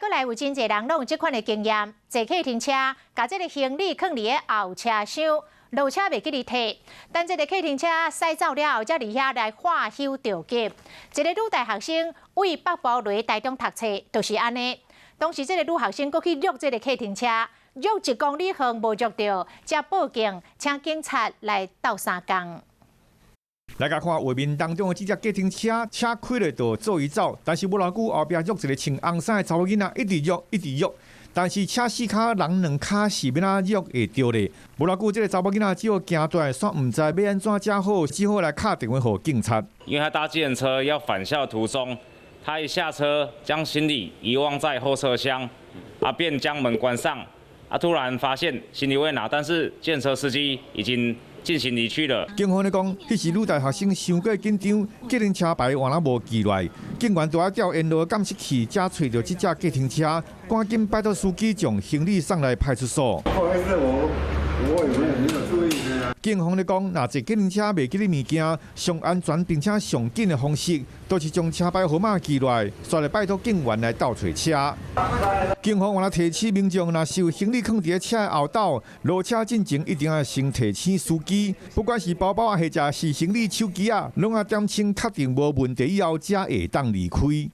閣來有真濟人攏有這款的經驗，坐計程車，共這个行李囥佇个後車廂，落車袂記得提，等這个計程車駛走了後，才佇遐來化憂著急。一个女大學生為北部來台中讀冊，就是按呢。當時這个女學生閣去虐這个計程車，虐1公里遠無虐著，才報警，請警察來鬥相共。來共看畫面當中的這隻計程車，車開咧就做伊走，但是無偌久後壁約一個穿紅衫的查某囡仔，一直約一直約，但是車四跤人兩跤是欲按怎約會著咧？無偌久，這个查某囡仔只好驚蹛，煞毋知欲按怎才好，只好來敲電話予警察。因為他搭計程車要返校途中，他一下車將行李遺忘在後車廂，啊，便將門關上，啊，突然發現行李未拿，但是計程車司機已經進行離去了。警方咧講，彼時女大學生傷過緊張，計程車牌原來無記落來，警員拄仔調沿路監視器，才揣著這隻計程車，趕緊拜託司機將行李送來派出所。不好意思，我也沒有注意。警方咧講，若坐計程車袂記得物件，上安全並且上緊的方式，就是將車牌號碼記落來，煞來拜託警員來鬥揣車。警方嘛提醒民眾，若是有行李囥佇車的後斗，落車進前一定愛先提醒司機，不管是包包啊，或者是行李、手機啊，攏愛點稱確定無問題以後，才會當離開。